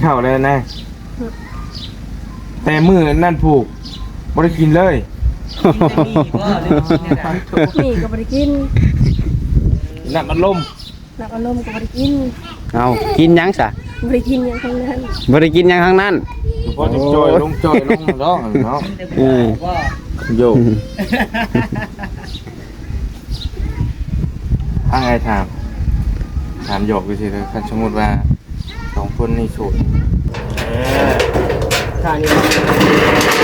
ເຂົ້າແລ້ວນະ ແຕ່ມື້ນັ້ນພຸ້ນບໍ່ໄດ້ກິນເລີຍ. ມີກໍບໍ່ໄດ້ກິນ ນ້ຳອັດລົມ ນ້ຳອັດລົມກໍບໍ່ໄດ້ກິນ. ເອົ້າ ກິນຫຍັງຊະ? ບໍ່ໄດ້ກິນຫຍັງທັງນັ້ນ ບໍ່ໄດ້ກິນຫຍັງທັງນັ້ນ. ພໍຈອຍລົງຈອຍລົງເນາະ ເນາະ. ເອີ ໂຢ ອ້າຍ ອ້າຍຖາມ ຖາມຫຍອກຊື່ໆ ຄັນສົມມຸດວ່າສອງຄົນນີ້ໂສດ ເອີ ຖ້ານີ້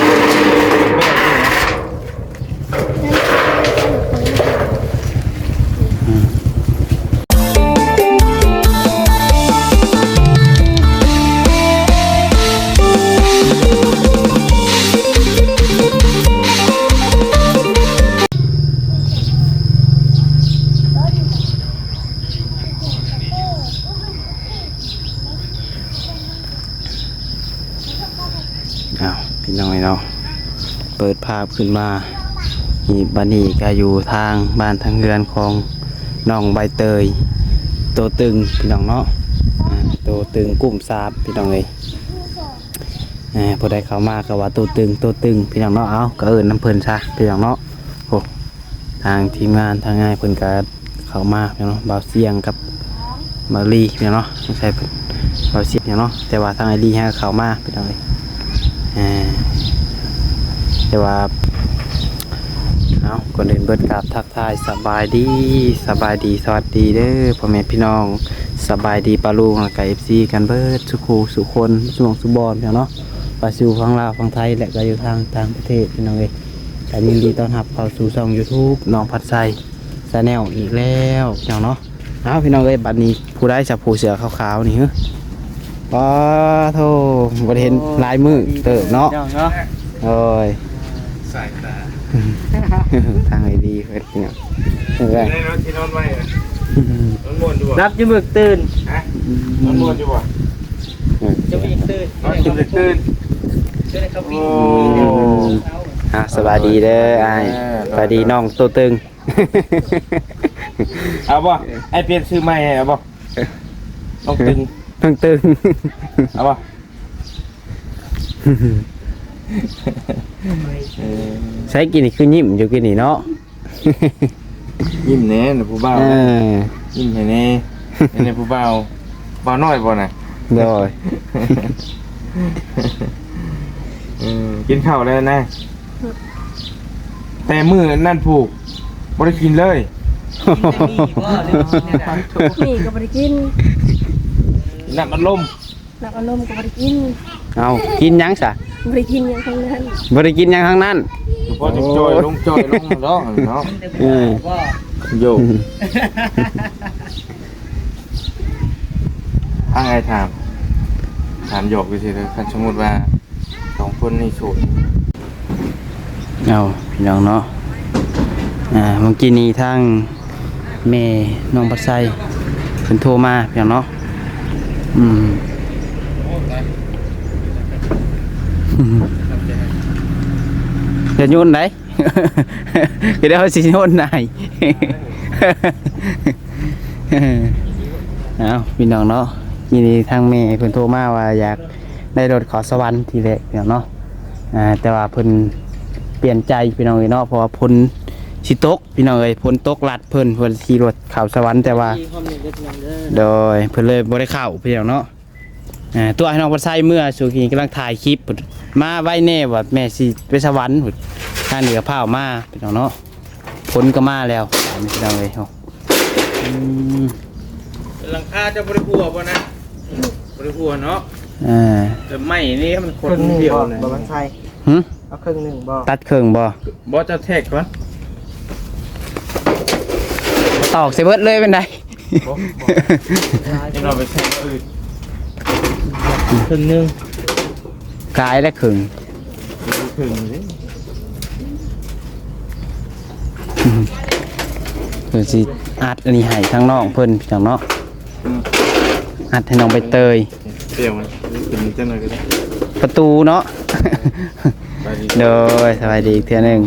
ອ້າວ ພີ່ນ້ອງເນາະ ເປີດພາບຂຶ້ນມາ ນີ້ ບັດນີ້ກໍຢູ່ທາງບ້ານທາງເຮືອນຂອງນ້ອງໃບເຕີຍ ໂຕຕຶງ ພີ່ນ້ອງເນາະ ອ່າ ໂຕຕຶງກຸ້ມສາບ ພີ່ນ້ອງເອີຍ. ເອີ ຜູ້ໃດເຂົ້າມາກໍວ່າໂຕຕຶງ ໂຕຕຶງ ພີ່ນ້ອງເນາະ. ເອົາ ກໍເອີ້ນນຳເພິ່ນຊະ ພີ່ນ້ອງເນາະ. ໂອ້ ທາງທີມງານ ທາງອ້າຍເພິ່ນກໍເຂົ້າມາ ພີ່ນ້ອງເນາະ ບ່າວຊຽງກັບບ່າວລີ ພີ່ນ້ອງເນາະ. ສງໄສເພິ່ນ ບ່າວຊຽງ ພີ່ນ້ອງເນາະ ແຕ່ວ່າທາງອ້າຍລີຫາເຂົ້າມາ ພີ່ນ້ອງເອີຍ. ເອີ ແຕ່ວ່າ ເອົາ ກ່ອນອື່ນເບິດກາບທັກ ທາຍສະບາຍດີ ສະບາຍດີ ສະຫວັດດີເດີພໍ່ແມ່ພີ່ນ້ອງ ສະບາຍດີປ້າລຸງ ແລ້ວກະເອັຟຊີກັນເບິດສູ່ຄູ່ສູ່ຄົນ ສູ່ໝ່ອງສູ່ບ່ອນ ພີ່ນ້ອງເນາະ ວ່າຊິຢູ່ຝັ່ງລາວ ຝັ່ງໄທ ແລະກະຢູ່ທາງຕ່າງປະເທດ ພີ່ນ້ອງເອີຍ. ກະຍິນດີຕ້ອນຮັບເຂົ້າສູ່ຊ່ອງຢູທູບ ນ້ອງພັດໄຊ Channel ອີກແລ້ວ ພີ່ນ້ອງເນາະ. ເອົາ ພີ່ນ້ອງເອີຍ ບັດນີ້ຜູ້ໃດຊະ ຜູ້ເສື້ອຂາວໆນີ້ ຮະ? ປາໂທ ບໍ່ໄດ້ເຫັນຫຼາຍມື້ເຕີບເນາະ. ໂອ້ຍ ສາຍຕາ ທາງໄອດີເພິ່ນເນາະ ເອີ ໃນລົດທີ່ນອນໄວ້ນອນມ່ວນຢູ່ບໍ່? ຫຼັບຢູ່ມື້ຕື່ນ ຮະ? ນອນມ່ວນຢູ່ບໍ່? ຈະມີຕື່ນ ນອນຕື່ນ ຕື່ນ ໂອ້ ອ່າ ສະບາຍດີເດີອ້າຍ ເອີ ສະບາຍດີນ້ອງໂຕຕຶງ. ເອົາບໍ່? ອ້າຍປ່ຽນຊື່ໃໝ່ໃຫ້ເອົາບໍ່? ນ້ອງຕຶງ ນ້ອງຕຶງ ເອົາບໍ່? ເອີ ໃສກິນນີ້ຄືຍິ້ມຢູ່ກິນນີ້ເນາະ. ຍິ້ມແດ່ນະຜູ້ບ່າວ ເອີ ຍິ້ມໃຫ້ແດ່ ໃຫ້ແດ່ຜູ້ບ່າວ ບ່າວນ້ອຍບໍ່ນະ? ໂດຍ ເອີ ກິນເຂົ້າແລ້ວນະ? ແຕ່ມື້ນັ້ນພຸ້ນບໍ່ໄດ້ກິນເລີຍ. ມີກໍບໍ່ໄດ້ກິນ ນ້ຳອັດລົມ ນ້ຳອັດລົມກໍບໍ່ໄດ້ກິນ. ເອົ້າ ກິນຫຍັງຊະ? ບໍ່ໄດ້ກິນຫຍັງທັງນັ້ນ ບໍ່ໄດ້ກິນຫຍັງທັງນັ້ນ. ພໍຈະຈອຍລົງຈອຍລົງເນາະ ເນາະ. ເອີ ໂຢ ອ້າຍ ອ້າຍຖາມ ຖາມຫຍອກຊື່ໆ ຄັນສົມມຸດວ່າສອງຄົນນີ້ໂສດ ເອົາ ພີ່ນ້ອງເນາະ ອ່າ ເມື່ອກີ້ນີ້ທາງແມ່ນ້ອງພັດໄຊເພິ່ນໂທມາ ພີ່ນ້ອງເນາະ. ອືມ ຢ່າໂຍນໄດ໋ ກໍໄດ້ວ່າຊິໂຍນໃຫ້. ເອົາ ພີ່ນ້ອງເນາະ ນີ້ທາງແມ່ເພິ່ນໂທມາວ່າຢາກ ໄດ້ລົດເຂົ້າສະຫວັນທີແລກ ພີ່ນ້ອງເນາະ ອ່າ ແຕ່ວ່າເພິ່ນປ່ຽນໃຈ ພີ່ນ້ອງເອີຍເນາະ ເພາະວ່າຝົນຊິຕົກ ພີ່ນ້ອງເອີຍ ຝົນຕົກລັດເພິ່ນ ເພິ່ນຂີ່ລົດເຂົ້າສະຫວັນ ແຕ່ວ່າ ໂດຍ ເພິ່ນເລີຍບໍ່ໄດ້ເຂົ້າ ພີ່ນ້ອງເນາະ. ອ່າ ຕົວະໃຫ້ນ້ອງພັດໄຊເມືອ ສຸກີກຳລັງຖ່າຍຄລິບ ມາໄວແນ່ວ່າແມ່ຊິໄປສະຫວັນ ທາງນີ້ກໍພາວມາ ພີ່ນ້ອງເນາະ. ຝົນກໍມາແລ້ວ ພີ່ນ້ອງເອີຍ ໂອ້ ອືມ ຫຼັງຄາເຈົ້າບໍ່ໄດ້ຫົວບໍ່ນະ? ບໍ່ໄດ້ຫົວເນາະ ເອີ ແຕ່ໄມ້ນີ້ມັນຄົນດຽວນະ ບໍ່ມັນໃສ່ ຫຶ ເອົາເຄິ່ງໜຶ່ງບໍ່? ຕັດເຄິ່ງບໍ່? ບໍ່ ເຈົ້າແທກກ່ອນ ຕອກໃສ່ເບິດເລີຍແມ່ນໃດ? ບໍ່ ບໍ່ ເຮົາໄປແທກອື່ນ ເຄິ່ງໜຶ່ງ ກາຍລະເຄິ່ງ ເຄິ່ງເດ້ ອືມ ເພິ່ນຊິອັດອັນນີ້ໃຫ້ທາງນ້ອງເພິ່ນ ພີ່ນ້ອງເນາະ ອືມ ອັດໃຫ້ນ້ອງໃບເຕີຍ ປ່ຽນມັນເປັນຈັ່ງໃດກໍໄດ້ ປະຕູເນາະ ໂດຍ ສະບາຍດີອີກເທື່ອໜຶ່ງ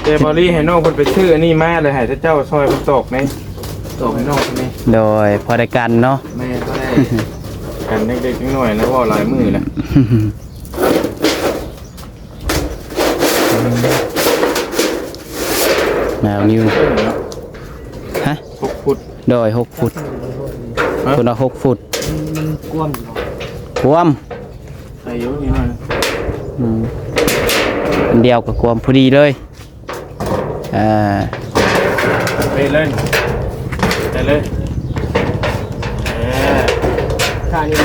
ແຕ່ບາວລີໃຫ້ນ້ອງເພິ່ນໄປຊື້ອັນນີ້ມາ ແລ້ວໃຫ້ເຈົ້າຊ່ອຍເພິ່ນຕອກແດ່ ຕອກໃຫ້ນ້ອງເພິ່ນແດ່ ໂດຍ ພໍໄດ້ກັນເນາະ ແມ່ນ ພໍໄດ້ ກັນເດັກໆນ້ອຍໆນະ ເວົ້າຫຼາຍມື້ແລ້ວ. ແນວນິວ ຮະ? ຫົກຟຸດ ໂດຍ ຫົກຟຸດ. ຮະ? ເພິ່ນວ່າຫົກຟຸດ. ມັນ ມັນກວມຢູ່ບໍ່? ກວມ. ໃສ່ຢູ່ນີ້ໜ້ອຍ. ອືມ ອັນດຽວກໍກວມພໍດີເລີຍ. ອ່າ ເປະເລີຍ ໄປເລີຍ. ເອີ ທ່ານີ້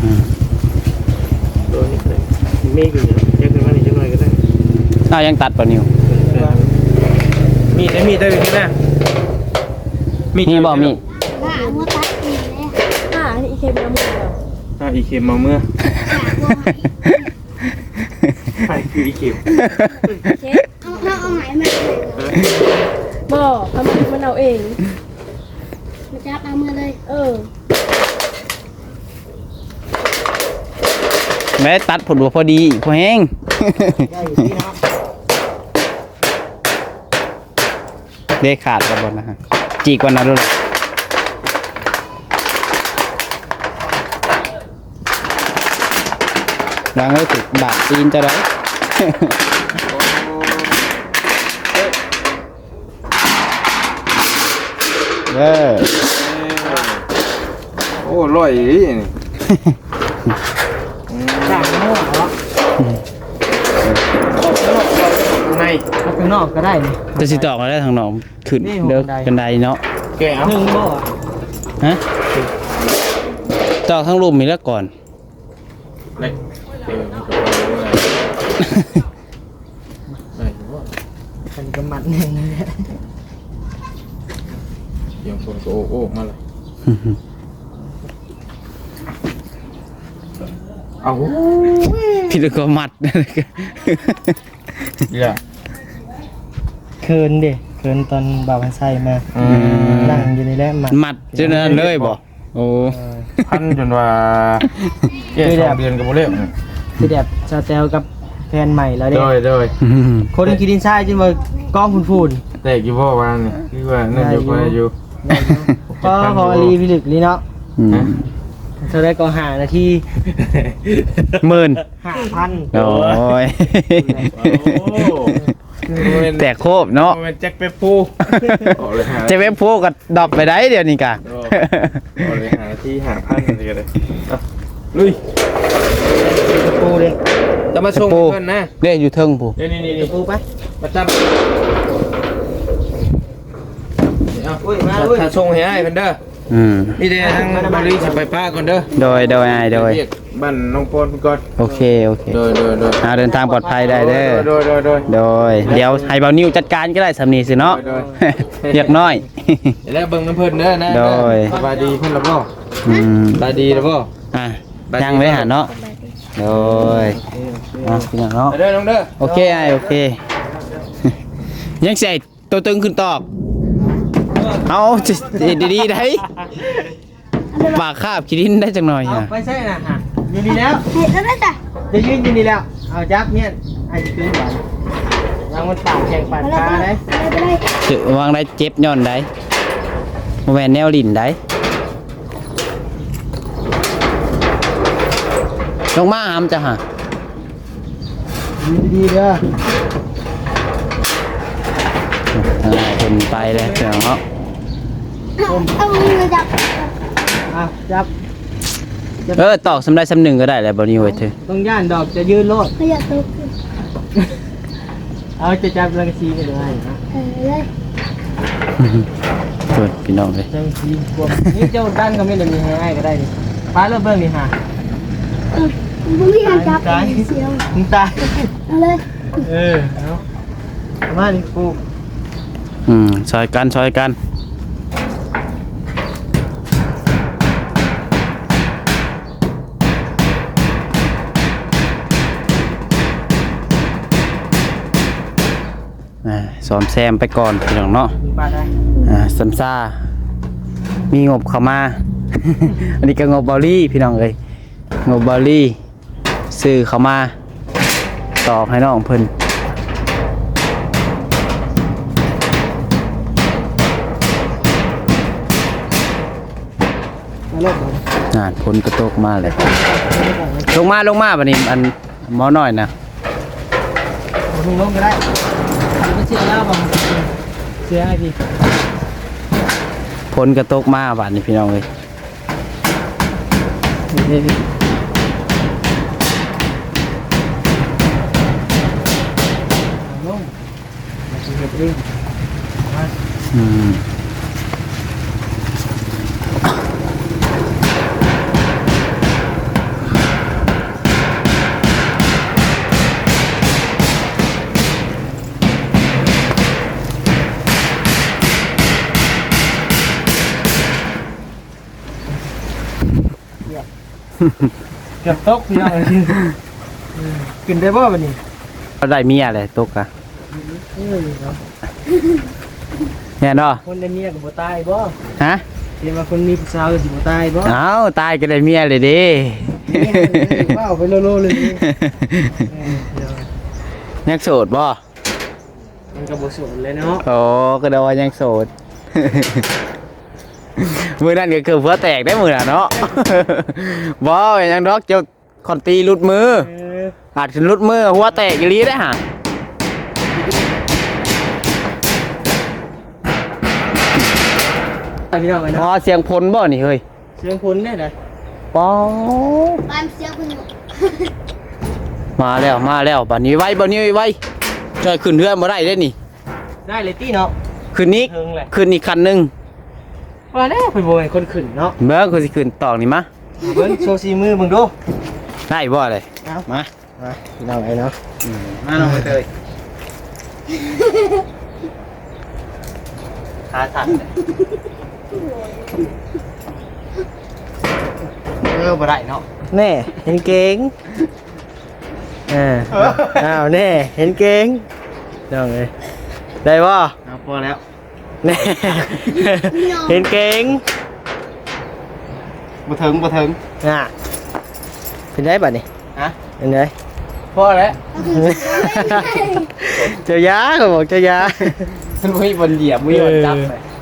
ອືມ ໂດນນີ້ເລີຍ. ມີດຢູ່ ເຈັບຂຶ້ນມານີ້ຈັກໜ້ອຍກໍໄດ້. ອ້າວ ຍັງຕັດບໍ່ ນິວ? ມີດ ມີດໄດ້ຢູ່ນີ້ນະ. ມີດ ມີບໍ່ ມີດ? ວ່າເອົາມາຕັດອີກແລ້ວ. ຫາອີເຂັມມາເມືອ ຫາອີເຂັມມາເມືອ. ໃຜຄືອີເຂັມ? ເຈັບ ເອົາ ເອົາ ເອົາໄມ້ມາ. ບໍ່ ເອົາ ມັນ ມັນເອົາເອງ ມາຈັບເອົາເມືອເລີຍ. ເອີ ແມ້ຕັດຜົນບໍ່ພໍດີ ພໍແຮງ ໄດ້ຢູ່ທີ່ເນາະ. ເດ້ ຂາດແລ້ວບໍ່ນະ? ຈີກກ່ອນນະ ລຸ້ນ. ລະເອີຍ ຖືກບາດຕີນເຈົ້າໄດ໋. ເອີ ໂອ້ ລອຍອີ່ຫຼີນີ້. ອືມ ສາມໂມງເນາະ. ອອກຂ້າງນອກກໍໄດ້ ອອກຂ້າງໃນ ອອກຂ້າງນອກກໍໄດ້ນີ້. ແຕ່ຊິຕອກແລ້ວ ທາງນອກຂຶ້ນ ນີ້ ເດີ ບັນໄດ ບັນໄດເນາະ. ແກະເອົາ ເທິງບໍ່? ຮະ? ຕອກທາງລຸ່ມນີ້ແຫຼະກ່ອນ. ໄດ້ ເອີ ມັນກໍບໍ່ໄດ້ ໄດ້ຢູ່ບໍ່? ມັນກໍມັດແໜ້ນນັ້ນແຫຼະ. ສຽງຄົນກໍໂອ້ໂອ້ມາລະ. ເອົາ ຜິດກໍມັດ. ເອີ ເຂີນເດ້ ເຂີນຕອນບ່າວພັນໄຊມາ. ອືມ ນັ່ງຢູ່ນີ້ແຫຼະ ມັດ ມັດຢູ່ນັ້ນເລີຍບໍ່? ໂອ້ ເອີ ພັນຈົນວ່າແກ່ສອງເດືອນກໍບໍ່ແລ້ວ. ຄືແບບສາວແຕວກັບແຟນໃໝ່ລາວເດ້. ໂດຍ ໂດຍ. ຄົນຂີ້ດິນຊາຍຈົນວ່າກອງຝຸ່ນໆ. ແຕກຢູ່ບໍ່ວານນີ້? ຄືວ່ານັ້ນຢູ່ ໄດ້ຢູ່ ພໍຢູ່ ພໍ ພໍອີ່ຫຼີ ພິລຶກອີ່ຫຼີເນາະ. ອືມ ເທົ່າໃດກໍຫ້ານາທີ ໝື່ນ ຫ້າພັນ. ໂອ້ຍ ໂອ້ ແຕກໂຄບເນາະ. ບໍ່ແມ່ນແຈັກແປັບຟູ ແຈັກແປັບຟູກໍດຣອບໄປໄດ້ດຽວນີ້ກະ. ໂອ້ ບໍ່ໄດ້ ຫ້ານາທີ ຫ້າພັນ ນີ້ກໍໄດ້. ເອົາ ລຸຍ. ຕະປູເດ້ ຈະມາສົ່ງໃຫ້ເພິ່ນນະ. ເດ້ ຢູ່ເທິງພຸ້ນ. ນີ້ໆໆ ຕະປູໄປ ມາຈັບ. ເອົາ ໂອ້ຍ ມາ ໂອ້ຍ ຖ້າສົ່ງໃຫ້ອ້າຍເພິ່ນເດີ. ອືມ ນີ້ເດ້ ທາງບາລີຊິໄປປະກ່ອນເດີ. ໂດຍ ໂດຍ ອ້າຍ ໂດຍ. ວຽກບ້ານນ້ອງປອນເພິ່ນກ່ອນ. ໂອເຄ ໂອເຄ ໂດຍ ໂດຍ ໂດຍ. ອ່າ ເດີນທາງປອດໄພໄດ້ເດີ. ໂດຍ ໂດຍ ໂດຍ ໂດຍ. ດຽວໃຫ້ບ່າວນິວຈັດການກໍໄດ້ສ່ຳນີ້ຊິເນາະ. ໂດຍ ວຽກນ້ອຍ. ແລ້ວເບິ່ງນຳເພິ່ນເດີນະ. ໂດຍ ສະບາຍດີເພິ່ນລະບໍ່? ອືມ ສະບາຍດີລະບໍ່? ອ່າ ຍັງເລີຍຫາເນາະ. ໂດຍ ອ່າ ພີ່ນ້ອງເນາະ. ເດີນ້ອງເດີ. ໂອເຄ ອ້າຍ ໂອເຄ. ຍັງໃສ່ ໂຕຕຶງຂຶ້ນຕອກ. ເອົາ ເຮັດດີໆໄດ໋. ປາກຄາບຂີ້ດິນໄດ້ຈັກໜ້ອຍ. ເອົາ ຫາ ໄປໃສນະ? ຫາ ຢູ່ນີ້ແລ້ວ. ເຮັດແລ້ວນະຈະ ຈະຢືນຢູ່ນີ້ແລ້ວ. ເອົາ ຈັບຮຽນ ອ້າຍຊິຕື່ມບາດ. ລະວັງມັນປາດແຂ້ງປາດຂາໄດ໋. ໄປເລີຍ ໄປເລີຍ ໄປເລີຍ. ລະວັງໄດ໋ ເຈັບຍ້ອນໃດ໋. ບໍ່ແມ່ນແນວຫຼິ້ນໃດ໋. ລົງມາຫາມັນຈະຫາ. ຢູ່ດີໆເດີ. ອ່າ ເພິ່ນໄປແລ້ວພີ່ນ້ອງເນາະ. ເອົາ ເອົາມືຈັບ. ອ່ະ ຈັບ ຈັບ. ເອີ ຕອກສ່ຳໃດສ່ຳໜຶ່ງກໍໄດ້ແຫຼະ ບໍ່ນີ້ເວີຍເທີ. ຕ້ອງຢ້ານດອກ ຈະຢືນໂລດ. ເຂົາຢາກຕົກ. ເອົາ ຈະຈັບລັງສີໄປເລີຍນະ. ເອີ ເລີຍ. ເພິ່ນ ພີ່ນ້ອງເອີຍ ຈັງສີກວມ. ນີ້ເຈົ້າດັນຄອມເມັນອັນນີ້ໃຫ້ອ້າຍກໍໄດ້ນີ້. ປາໂລດເບິ່ງນີ້ຫາ. ເອີ ບໍ່ມີຫຍັງຈັບ. ຕາຍ ສຽວ ຕາຍ. ເອົາເລີຍ. ເອີ ເອົາ ມານີ້ປູກ. ອືມ ຊ່ອຍກັນ ຊ່ອຍກັນ. ອ່າ ສ້ອມແຊມໄປກ່ອນພີ່ນ້ອງເນາະ. ອ່າ ຊຳຊາ ມີງົບເຂົ້າມາ. ອັນນີ້ກໍງົບເບົາລີພີ່ນ້ອງເອີຍ ງົບເບົາລີ ຊື້ເຂົ້າມາຕອກໃຫ້ນ້ອງເພິ່ນ. ອ່າ ຝົນກໍຕົກມາແລ້ວ. ລົງມາ ລົງມາ ບັດນີ້ ອັນໝໍນ້ອຍນະ. ບໍ່ຕ້ອງລົງກໍໄດ້. ມັນເສຍແລ້ວບໍ່? ເສຍໃຫ້ພີ່. ຝົນກໍຕົກມາບາດນີ້ ພີ່ນ້ອງເອີຍ. ອືມ. ເກືອບຕົກ ພີ່ນ້ອງເອີຍ. ຂຶ້ນໄດ້ບໍ່ບັດນີ້? ເຮົາໄດ້ເມຍແລ້ວຕົກກະ. ເອີ ເນາະ. ແມ່ນບໍ່? ຄົນໄດ້ເມຍກໍບໍ່ຕາຍບໍ່? ຮະ? ເຫັນວ່າຄົນມີຜູ້ສາວກໍຊິບໍ່ຕາຍບໍ່? ເອົ້າ ຕາຍກໍໄດ້ເມຍແລ້ວເດ້. ເມຍເລີຍ ເວົ້າໄປໂລໆເລີຍ. ເອີ ຍັງໂສດບໍ່? ມັນກໍບໍ່ໂສດແຫຼະເນາະ. ໂອ້ ກໍໄດ້ວ່າຍັງໂສດ. ມື້ນັ້ນກໍເກືອບຫົວແຕກໄດ໋ມື້ນັ້ນເນາະ. ບໍ່ເປັນຫຍັງດອກ ເຈົ້າ ຄອນຕີຫຼຸດມື. ເອີ ອາດຊິຫຼຸດມື ຫົວແຕກອີ່ຫຼີໄດ໋ຫະ. ພີ່ນ້ອງເອີຍເນາະ. ອໍ ສຽງຝົນບໍ່ນີ້ເຮີ້ຍ? ສຽງຝົນແດ່ໃດ໋. ປ້າ ປານສຽງເພິ່ນຢູ່. ມາແລ້ວ ມາແລ້ວ ບັດນີ້ໄວ ບັດນີ້ໄວ. ຈ່ອຍຂຶ້ນເຮືອນບໍ່ໄດ້ເດ້ນີ້. ໄດ້ເລີຍຕິເນາະ. ຂຶ້ນອີກ ເທິງແຫຼະ ຂຶ້ນອີກຂັ້ນໜຶ່ງ. ວ່າແລ້ວເພິ່ນບໍ່ແມ່ນຄົນຂຶ້ນເນາະ. ເບິ່ງ ຂ້ອຍຊິຂຶ້ນຕອກນີ້ມາ. ເບິ່ງ ໂຊສີມືເບິ່ງດູ. ໄດ້ບໍ່ເລີຍ? ເອົາ ມາ ມາ ພີ່ນ້ອງເອີຍເນາະ. ອືມ ມານ້ອງໃບເຕີຍ. ຂາສັ່ນເລີຍ. ເອີ ບໍ່ໄດ້ເນາະ. ແນ່ ເຫັນເກງ. ເອີ ເອີ ອ້າວ ແນ່ ເຫັນເກງ ນ້ອງເອີຍ. ໄດ້ບໍ່? ເອົາ ພໍແລ້ວ. ແນ່ ເຫັນເກງ. ບໍ່ເຖິງ ບໍ່ເຖິງ. ອ່າ ເປັນໄດບັດນີ້? ຮະ? ເປັນໄດ? ພໍແລ້ວ. ເຈົ້າຢ່າ ຂ້ອຍບອກເຈົ້າຢ່າ. ມັນບໍ່ມີບ່ອນຢຽບ ບໍ່ມີບ່ອນຈັບ.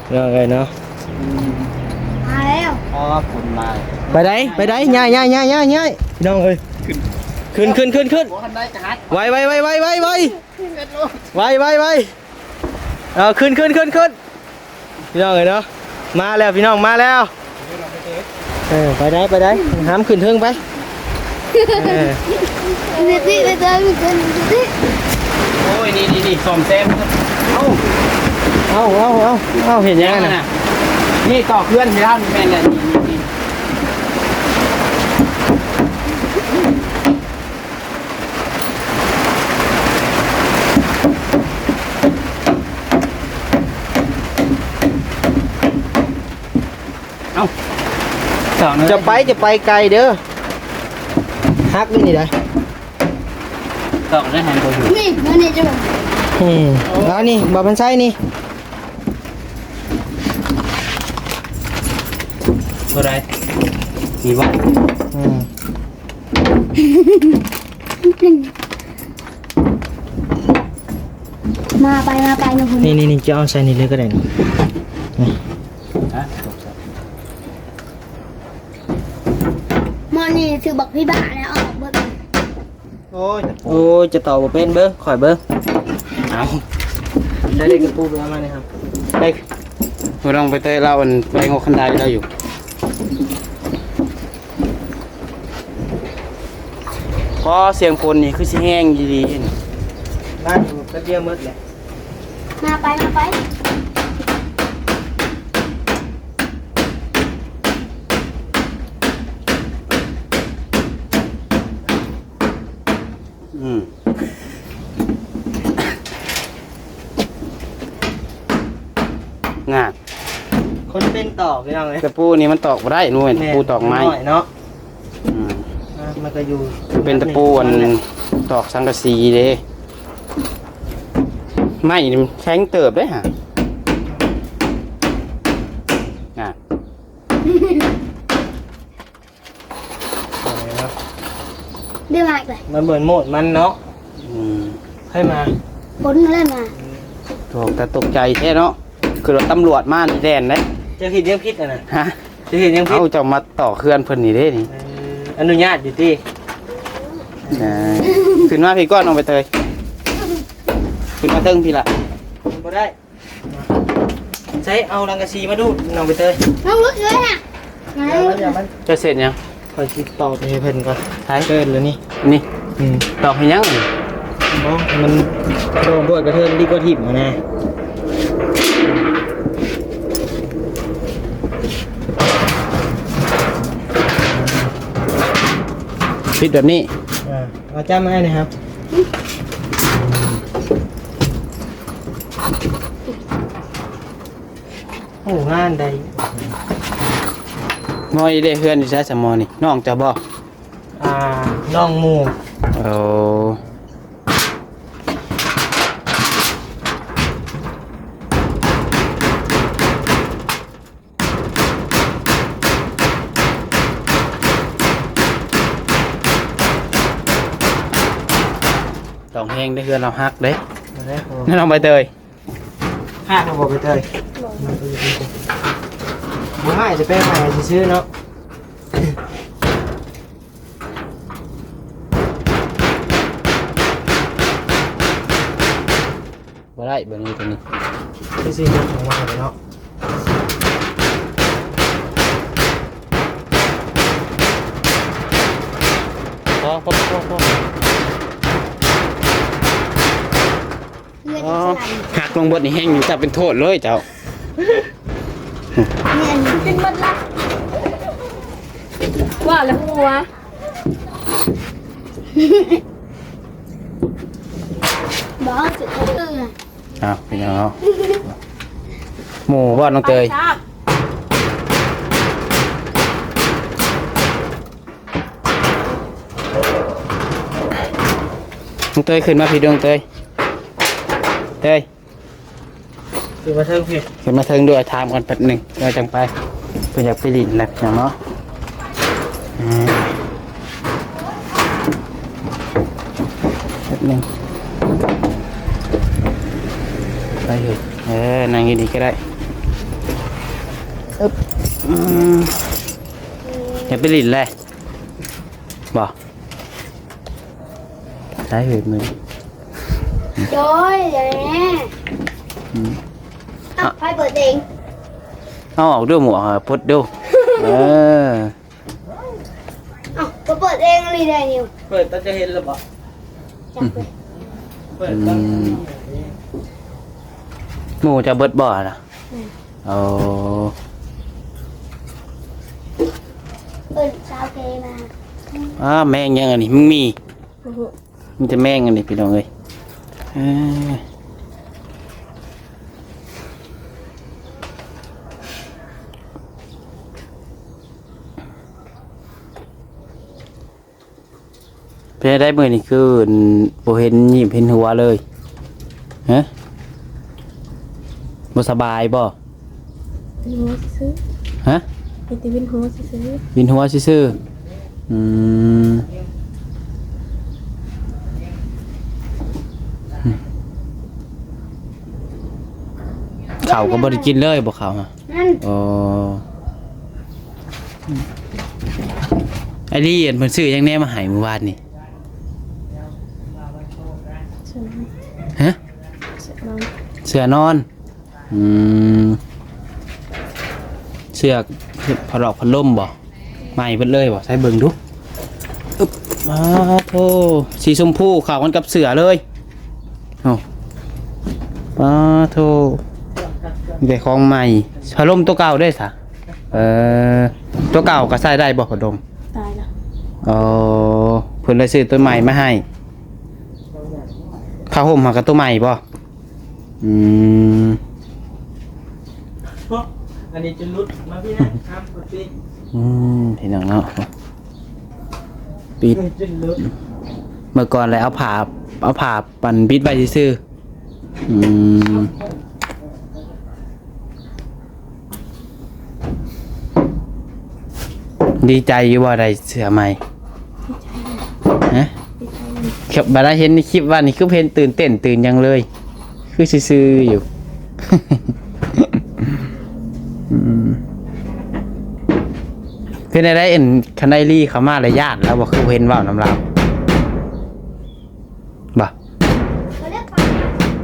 ເອີ ເນາະ ເອີຍເນາະ. ອືມ ມາແລ້ວ. ອໍ ຝົນມາ. ໄປໃດ ໄປໃດ ຍ້າຍ ຍ້າຍ ຍ້າຍ ຍ້າຍ ນ້ອງເອີຍ. ຂຶ້ນ ຂຶ້ນ ຂຶ້ນ ຂຶ້ນ ຂຶ້ນ. ບໍ່ທັນໄດ້ກະຫັດ. ໄວ ໄວ ໄວ. ຂຶ້ນເວທໂລດ. ໄວ ໄວ ໄວ. ເອົາ ຂຶ້ນ ຂຶ້ນ ຂຶ້ນ ຂຶ້ນ ພີ່ນ້ອງເອີຍເນາະ. ມາແລ້ວ ພີ່ນ້ອງ ມາແລ້ວ. ເອີ ໄປໄດ ໄປໄດ ຫ້າມຂຶ້ນເທິງໄປ. ເອີ ເວທີ ເວທີ ເວທີ. ໂອ້ຍ ນີ້ ນີ້ ນີ້ ສ້ອມແຊມ. ເອົ້າ ເອົ້າ ເອົ້າ ເອົ້າ ເຮັດຫຍັງຫັ້ນນະ? ນີ້ ຕອກເຮືອນໃຫ້ລາວນີ້ ແມ່ນແຫຼະ ນີ້ ນີ້ ນີ້. ເອົ້າ ຈະໄປ ຈະໄປໄກເດີ. ຫັກຢູ່ນີ້ໄດ໋. ຕອກໄດ້ຫັ້ນບໍ່ຢູ່. ນີ້ ມານີ້ເຈົ້າ. ອືມ ເອົານີ້ ບໍ່ທັນໃຊ້ນີ້. ເທົ່າໃດ? ນີ້ບໍ່? ອືມ. ມາໄປ ມາໄປ ມາພຸ້ນ. ນີ້ ນີ້ ນີ້ ຈະເອົາໃສ່ນີ້ເລີຍກໍໄດ້ນີ້. ນີ້ ຮະ? ໝໍນີ້ຊື່ບັກພີ້ບ້າແລ້ວອອກເບິດ. ໂອ້ຍ ໂອ້ຍ ຈະຕໍ່ບໍ່ເປັນ ເບິ່ງ ຂ້ອຍເບິ່ງ. ເອົາ ໃຊ້ເດັກກະປູໄປເອົາມານີ້ ໄປ ບໍ່ຕ້ອງໄປແຕະລາວ ອັນ ໄປງອກຄັນໄດລາວຢູ່. ພໍສຽງຝົນນີ້ຄືຊິແຮງອີ່ຫຼີ. ມາຢູ່ແປັບດຽວໝົດແຫຼະ. ມາໄປ ມາໄປ. ອືມ ງາມ. ຄົນເປັນຕອກ ພີ່ນ້ອງເອີຍ. ຕະປູນີ້ມັນຕອກບໍ່ໄດ້ ໜ່ວຍ ແມ່ນ ຕະປູຕອກໄມ້ ນ້ອຍເນາະ. ອືມ ອ່າ ມັນກໍຢູ່ ມັນເປັນຕະປູອັນ ນັ້ນແຫຼະ ຕອກສັງກະສີເດ້. ໄມ້ນີ້ມັນແຂງເຕີບເດ້ຫະ. ອ່າ ເດີມາອີກເລີຍ. ມັນເໝືອນໂມດມັນເນາະ. ອືມ ໃຜມາ? ຝົນແລ້ວມາ. ອືມ ໂອ້ ແຕ່ຕົກໃຈແທ້ເນາະ. ຄືວ່າຕຳຫຼວດມານີ້ແລ່ນເດ້. ເຈົ້າຄິດຫຍັງຜິດຫັ້ນນະ? ຮະ? ຊິເຮັດຫຍັງຜິດ? ເອົາ ເຈົ້າມາຕໍ່ເຮືອນເພິ່ນນີ້ເດ້ນີ້. ເອີ ອະນຸຍາດຢູ່ຕິ? ເອີ ຂຶ້ນມາພີ້ກ່ອນ ນ້ອງໃບເຕີຍ. ຂຶ້ນມາເທິງພີ້ລະ. ບໍ່ໄດ້. ໃຊ້ເອົາສັງກະສີມາດູ ນ້ອງໃບເຕີຍ. ນ້ອງລຸດເລີຍນະ. ເຈົ້າເຮັດຫຍັງ? ຂ້ອຍຊິຕອກໃຫ້ເພິ່ນກ່ອນ. ໃຜ? ເກີນແລ້ວນີ້. ນີ້? ອືມ. ຕອກເຮັດຫຍັງ? ບໍ່ ມັນ ໂດນບວດກະເທີນດີກວ່າຖິ້ມຫັ້ນນະ. ປິດແບບນີ້. ເອີ ເອົາຈ້ຳມາໃຫ້ໜ່ອຍຄັບ. ໂອ້ ງານໃດ. ໝໍນີ້ເດ້ ເຮືອນຢູ່ໃສສະໝໍນີ້? ນ້ອງເຈົ້າບໍ່? ອ່າ ນ້ອງໝູ່. ໂອ້ ຕ້ອງແຮງເດ້ ເຮືອນລາວຮັກເດ້. ບໍ່ໄດ້ ນ້ອງໃບເຕີຍ. ຮາກເຮົາບໍ່ໄປເຕີຍ? ບໍ່. ບໍ່ໃຫ້ ຈະແປໃໝ່ຊື່ໆເນາະ. ບໍ່ໄດ້ ບໍ່ມີຕົວນີ້. ຄືຊິຍົກອອກມາເລີຍເນາະ. ພໍ ພໍ ພໍ ພໍ. ເຮືອນ ອໍ ຈະສະໄຫຼ. ຫັກລົງເບິດນີ້ແຮງຢູ່ ເຈົ້າເປັນໂທດເລີຍເຈົ້າ. ເຮືອນກິນໝົດລະ. ວ່າແລ້ວຫົວ. ບໍ່ ເອົາ ພີ່ນ້ອງເຮົາ. ໝູ່ບໍ່ ນ້ອງເຕີຍ? ນ້ອງເຕີຍ ຂຶ້ນມາພີ້ ນ້ອງເຕີຍ. ເຕີຍ ຂຶ້ນມາເທິງພີ້ ຂຶ້ນມາເທິງດ້ວຍ. ຖາມກ່ອນແປັບໜຶ່ງ ແລ້ວຈັ່ງໄປ. ເພິ່ນຢາກໄປຫຼິ້ນແລ້ວພີ່ນ້ອງເນາະ. ອືມ ແປັບໜຶ່ງ ໄປເຮີ້ຍ. ເອີ ນັ່ງຢູ່ນີ້ກໍໄດ້. ອຶບ ອືມ ຢາກໄປຫຼິ້ນແຫຼະ ບໍ່? ໃຊ້ເຮີ້ຍມື້ ໂດຍ ແຫຼະ. ອືມ ເອົ້າ ໃຜເປີດເອງ? ເອົາອອກດູ ໝວກ ປົດດູ. ເອີ ເອົ້າ ກໍເປີດເອງນີ້ແຫຼະນິວ. ເປີດຕອນຈະເຫັນແລ້ວບໍ່? ຈັກເລີຍ. ເປີດຕອນ ອືມ ໝູ່ຈະເບິດບໍ່ນະ? ແມ່ນ. ໂອ້ ເອີ້ນສາວເກມາ. ອ້າ ແມງຫຍັງອັນນີ້? ມັນມີ ບໍ່ຮູ້ ມີແຕ່ແມງອັນນີ້ ພີ່ນ້ອງເອີຍ. ເອີ ເປັນໃດມື້ນີ້ຄືບໍ່ເຫັນຍິ້ມເຫັນຫົວເລີຍ? ຮະ ບໍ່ສະບາຍບໍ່? ວິນຫົວຊື່ໆ. ຮະ? ມີແຕ່ວິນຫົວຊື່ໆ. ວິນຫົວຊື່ໆ. ອືມ ເຂົ້າກໍບໍ່ໄດ້ກິນເລີຍບໍ່ ເຂົ້າ? ນັ້ນ ອໍ ໄອລີ ອັນເພິ່ນຊື້ຫຍັງແດ່ມາໃຫ້ມື້ວານນີ້? ເສື້ອນອນ. ຮະ? ເສື້ອນອນ. ເສື້ອນອນ. ອືມ ເສື້ອຜ້າຫຼອກຜ້າລົມບໍ່? ໃໝ່ເບິດເລີຍບໍ່? ໃສ່ເບິ່ງດູ. ອຶບ ປາໂທ ສີຊົມພູເຂົ້າກັນກັບເສື້ອເລີຍ. ໂອ້ ປາໂທ ມີແຕ່ຂອງໃໝ່. ພັດລົມຕົວເກົ່າເດ້ຊະ? ເອີ ຕົວເກົ່າກໍໃຊ້ໄດ້ບໍ່ ພັດລົມ? ຕາຍລະ. ອໍ ເພິ່ນໄດ້ຊື້ຕົວໃໝ່ມາໃຫ້. ຜ້າຫົ່ມຫັ້ນກໍຕົວໃໝ່ບໍ່? ອືມ ອັນນີ້ຈົນຫຼຸດມາພີ້ນະ ຂ້າມຄົນປີ. ອືມ ພີ່ນ້ອງເນາະ ປິດ ເອີ ຈົນຫຼຸດ. ເມື່ອກ່ອນແຫຼະ ເອົາຜ້າ ເອົາຜ້າປັນປິດໄວ້ຊື່ໆ. ອືມ ດີໃຈຢູ່ບໍ່ ໄດ້ເສື້ອໃໝ່? ຮະ? ບາດເຫັນໃນຄລິບວ່ານີ້ ຄືເຫັນຕື່ນເຕັ້ນຕື່ນຫຍັງເລີຍ ຄືຊື່ໆຢູ່. ອືມ ປັນຈັ່ງໃດ ອັນ ຄັນໄອລີເຂົ້າມາແລ້ວຢ້ານລາວບໍ່? ຄືບໍ່ເຫັນເວົ້ານຳລາວ ບໍ່?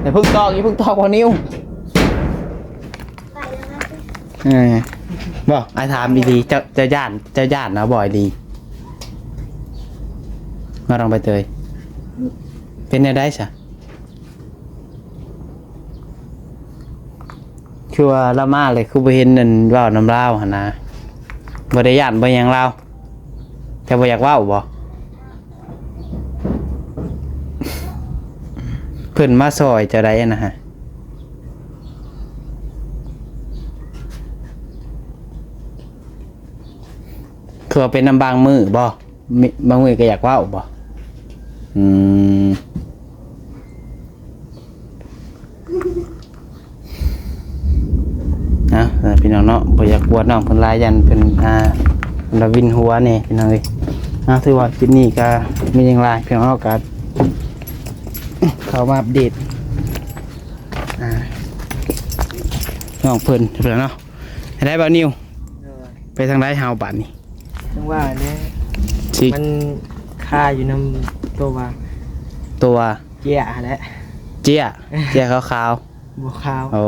ໄອ້ເພິ່ງຕອກ ອີ່ເພິ່ງຕອກບໍ່ນິວ? ເອີ ບໍ່ ອ້າຍຖາມອີ່ຫຼີ ເຈົ້າ ເຈົ້າຢ້ານ ເຈົ້າຢ້ານນະບໍ່ໄອລີ? ມາລອງໃບເຕີຍ ເປັນແນວໃດຊະ? ຄືວ່າລາວມາແລ້ວ ຄືບໍ່ເຫັນອັນເວົ້ານຳລາວຫັ້ນນະ ບໍ່ໄດ້ຢ້ານບໍ່ຫຍັງລາວ ແຕ່ບໍ່ຢາກເວົ້າບໍ່? ເພິ່ນມາຊ່ອຍເຈົ້າໃດນະຮະ? ຄືວ່າເປັນນຳບາງມື້ບໍ່? ມີ ບາງມື້ກໍຢາກເວົ້າບໍ່? ອືມ ເອົາ ພີ່ນ້ອງເນາະ ບໍ່ຢາກກວນນ້ອງເພິ່ນຫຼາຍ ຢ້ານເພິ່ນ ອ່າ ລະວິນຫົວແດ່ພີ່ນ້ອງເອີຍ. ເອົາ ຖືວ່າຄລິບນີ້ກໍມີຫຍັງຫຼາຍ ພີ່ນ້ອງເນາະ ກໍເຂົ້າມາອັບເດດ ອ່າ ນ້ອງເພິ່ນເນາະ. ໄດ້ບໍ່ນິວ? ໂດຍ ໄປທາງໃດເຮົາບາດນີ້? ຈັ່ງວ່າແຫຼະ ຊິ ມັນຄາຢູ່ນຳຕົວວ່າ ຕົວວ່າ ເຈ້ຍຫັ້ນແຫຼະ ເຈ້ຍ ເຈ້ຍຂາວໆ ບໍ່ຂາວ ໂອ້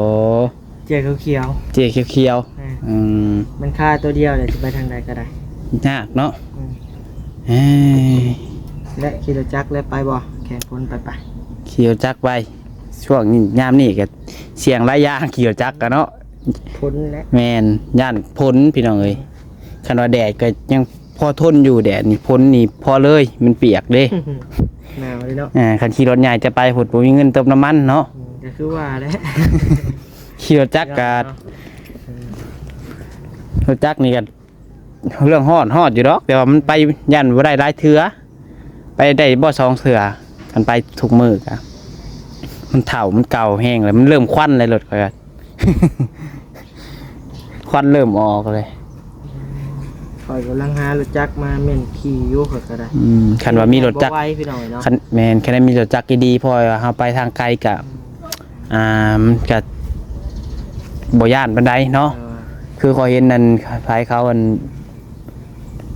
ເຈ້ຍຂຽວໆ ເຈ້ຍຂຽວໆ ເອີ ອືມ ມັນຄາຕົວດຽວແຫຼະ ຊິໄປທາງໃດກໍໄດ້ ຍາກເນາະ ອືມ ເອີ ແລະຂີ່ລົດຈັກແລ້ວໄປບໍ່? ແຂ່ງຝົນໄປ ໄປ ຂີ່ລົດຈັກໄປ ຊ່ວງນີ້ ຍາມນີ້ກໍສ່ຽງຫຼາຍຢ່າງ ຂີ່ລົດຈັກກໍເນາະ ຝົນແຫຼະ ແມ່ນ ຢ້ານຝົນພີ່ນ້ອງເອີຍ. ຄັນວ່າແດດກໍຍັງພໍທົນຢູ່ ແດດນີ້ ຝົນນີ້ພໍເລີຍ ມັນປຽກເດ້ ໜາວເດ້ເນາະ ອ່າ ຄັນຂີ່ລົດໃຫຍ່ຈະໄປພຸ້ນ ບໍ່ມີເງິນເຕີມນ້ຳມັນເນາະ ອືມ ກໍຄືວ່າແຫຼະ ຂີ່ລົດຈັກກໍ ເນາະ ອືມ ລົດຈັກນີ້ກໍ ເລື່ອງຮ້ອນ ຮ້ອນຢູ່ດອກ ແຕ່ວ່າມັນໄປຢ້ານບໍ່ໄດ້ຫຼາຍເທື່ອ ໄປໄດ້ບໍ່ສອງເທື່ອ ຄັນໄປທຸກມື້ກະ ມັນເຖົ້າ ມັນເກົ່າແຮງແລ້ວ ມັນເລີ່ມຄວັນແລ້ວ ລົດຂ້ອຍກະ ຄວັນເລີ່ມອອກເລີຍ. ຂ້ອຍກຳລັງຫາລົດຈັກມາແມ່ນຂີ່ຢູ່ ຂ້ອຍກໍໄດ້ ອືມ ຄັນວ່າມີລົດຈັກ ບໍ່ໄວ ພີ່ນ້ອງເອີຍເນາະ ຄັນ ແມ່ນ ຄັນໄດ້ມີລົດຈັກດີໆ ເພາະວ່າເຮົາໄປທາງໄກກະ ອືມ ອ່າ ມັນກະບໍ່ຢ້ານປານໃດເນາະ ເອີ ຄືຂ້ອຍເຫັນອັນ ໃຜເຂົາ ອັນ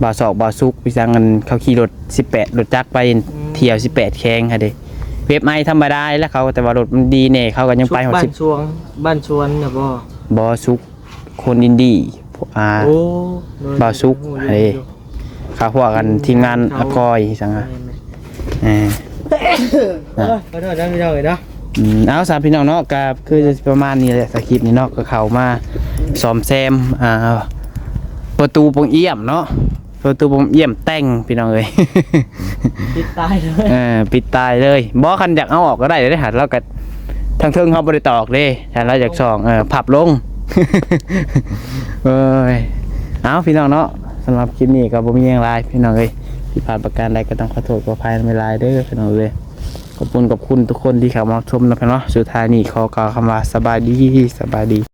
ບ່າວສອກ ບ່າວສຸກ ໄປສັງ ອັນ ເຂົາຂີ່ລົດສິບແປດ ລົດຈັກໄປ ອືມ ທ່ຽວສິບແປດແຂວງຫັ້ນເດ້ ເວັບໄອທຳມະດາແຫຼະເຂົາ ແຕ່ວ່າລົດມັນດີແດ່ ເຂົາກໍຍັງໄປຮອດສິບ ບ້ານສວນ ບ້ານສວນນະບໍ່? ບໍ່ ສຸກ ຄົນອິນດີ ອ່າ ໂອ້ ໂດຍ ບ່າວສຸກ ໂດຍ ເດ້ ໂດຍ ເຂົາພວກກັນ ອືມ ທີມງານ ເຂົາ ອາກອຍ ສັງ ແມ່ນໆ ເອີ ເອີ ຂໍໂທດນຳພີ່ນ້ອງເອີຍເນາະ ອືມ ເອົາ ສາມພີ່ນ້ອງເນາະ ກໍຄືຊິປະມານນີ້ແຫຼະ ສະຄຣິບນີ້ເນາະ ກໍເຂົ້າມາສ້ອມແຊມ ອ່າ ປະຕູປ່ອງອ້ຽມເນາະ ປະຕູປ່ອງອ້ຽມແຕ່ງພີ່ນ້ອງເອີຍ ປິດຕາຍເລີຍ ເອີ ປິດຕາຍເລີຍ ບໍ່ ຄັນຢາກເອົາອອກກໍໄດ້ເດ້ ຫາ ລາວກໍ ທາງເທິງເຮົາບໍ່ໄດ້ຕອກເດ້ ຖ້າລາວຢາກສ່ອງ ເອີ ພັບລົງ ເອີຍ ເອົາ ພີ່ນ້ອງເນາະ ສຳລັບຄລິບນີ້ກໍບໍ່ມີຫຍັງຫຼາຍພີ່ນ້ອງເອີຍ ຜິດພາດປະການໃດກໍຕ້ອງຂໍໂທດຂໍອະໄພນຳຫຼາຍໆເດີພີ່ນ້ອງເອີຍ ຂອບຄຸນ ຂອບຄຸນທຸກຄົນທີ່ເຂົ້າມາຮັບຊົມນຳເນາະ ສຸດທ້າຍນີ້ຂໍກ່າວຄຳວ່າ ສະບາຍດີ ສະບາຍດີ.